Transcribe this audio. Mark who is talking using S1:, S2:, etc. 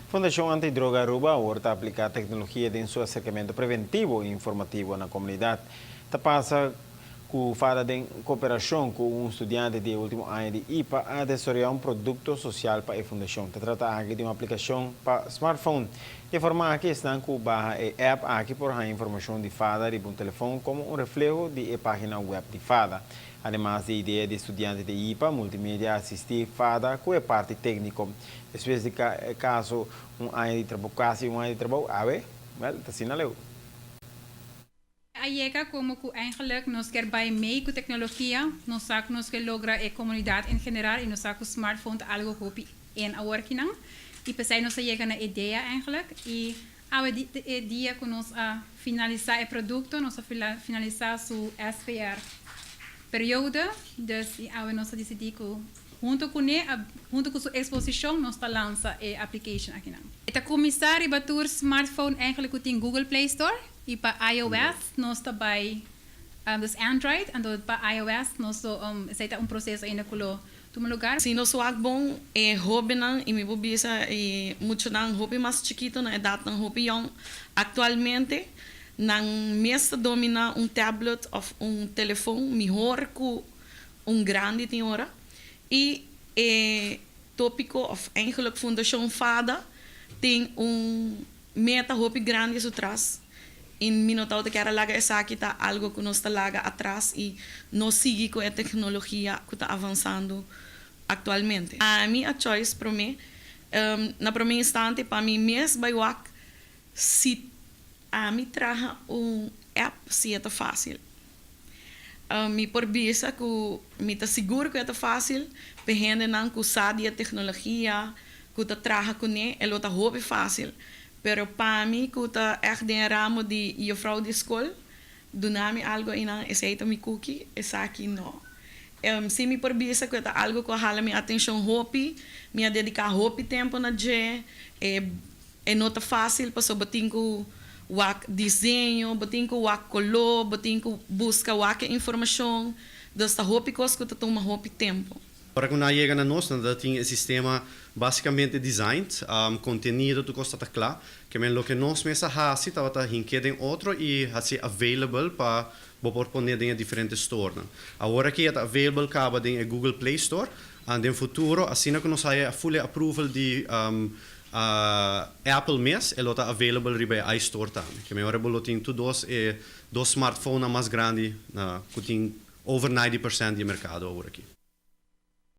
S1: Fundacion Antidroga Aruba awor ta aplica tecnologia den su acercamento preventivo y informativo na comunidad. Ta pasa cu FADA den cooperacion cu un studiante di ultimo aña di IPA a desaroya un producto social pa e fundacion. Ta trata aki di un aplicacion pa smartphone. E forma aki ta cu baha e app aki por informacion di FADA riba un telefon como un refleho di e pagina web di FADA. Ademas di idea di studiante di IPA, Multimedia a asisti FADA cu e parti tecnico. Despues di casi un aña di trabou, casi un aña di trabou, awe, wel, ta asina leu.
S2: A yega como cu eigenlijk nos kier bay mee cu tecnologia, nos sa nos kier logra e comunidad en general y nos sa cu smartphone ta algo hopi in awor akinan. Y pesey nos a yega na idea eigenlijk y awe e dia cu nos a finalisa e producto, nos a finalisa su SVR periode, dus awe nos a dicidi cu hunto cu su exposicion nos ta lansa e application akinan. Ta cuminsa riba tur smartphone eigenlijk cu tin Google Play Store y pa iOS nos ta bay dus Android y pa iOS nos esey ta un proceso ainda cu lo tuma lugar.
S3: Si nos wak bon e hobennan y mi por bisa e muchanan hopi mas chikito, na edad nan hopi jong, actualmente nan mes ta domina un tablet of un telefon mihor cu un grandi tin ora y e topico of eigenlijk Fundacion FADA tin un meta hopi grandi su tras y mi no ta kier laga esaki ta algo cu nos ta laga atras y no sigui cu e tecnologia cu ta avansando actualmente. Ami a choice pa mi, na prome instante pa mi mes bay wak si ami traha un app, si ta facil. Mi por bisa cu mi ta sigur cu ta facil, pa hendenan cu sa di tecnologia, cu ta traha cune, e lo ta hopi facil. Pero pa mi, cu ta echt den ramo di juffrouw di school, dunami algo einan, esey ta mi cookie, esaki no. Si mi por bisa cu ta algo cu hala mi atencion hopi, mi a dedica hopi tempo na dje, e no ta facil, paso bo tin cu wak diseño, bo tin cu wak color, bo tin cu busca wak informacion, dus ta hopi cos cu ta tuma hopi tempo.
S4: Ora cu nan yega na nos, nan tin e sistema basicamente designed, contenido tur cos ta cla, kiermen loke nos mes a hasi tabata hink'e den otro y hasi available pa bo por pone den diferente store nan. Awor aki ta available caba den Google Play Store, and den futuro, asina cu nos haya fully approval di Apple mes, e ta available riba iStore tambe. Kiermen ora bo tin tur dos smartphone mas grandi, cu tin over 90% di mercado awor aki.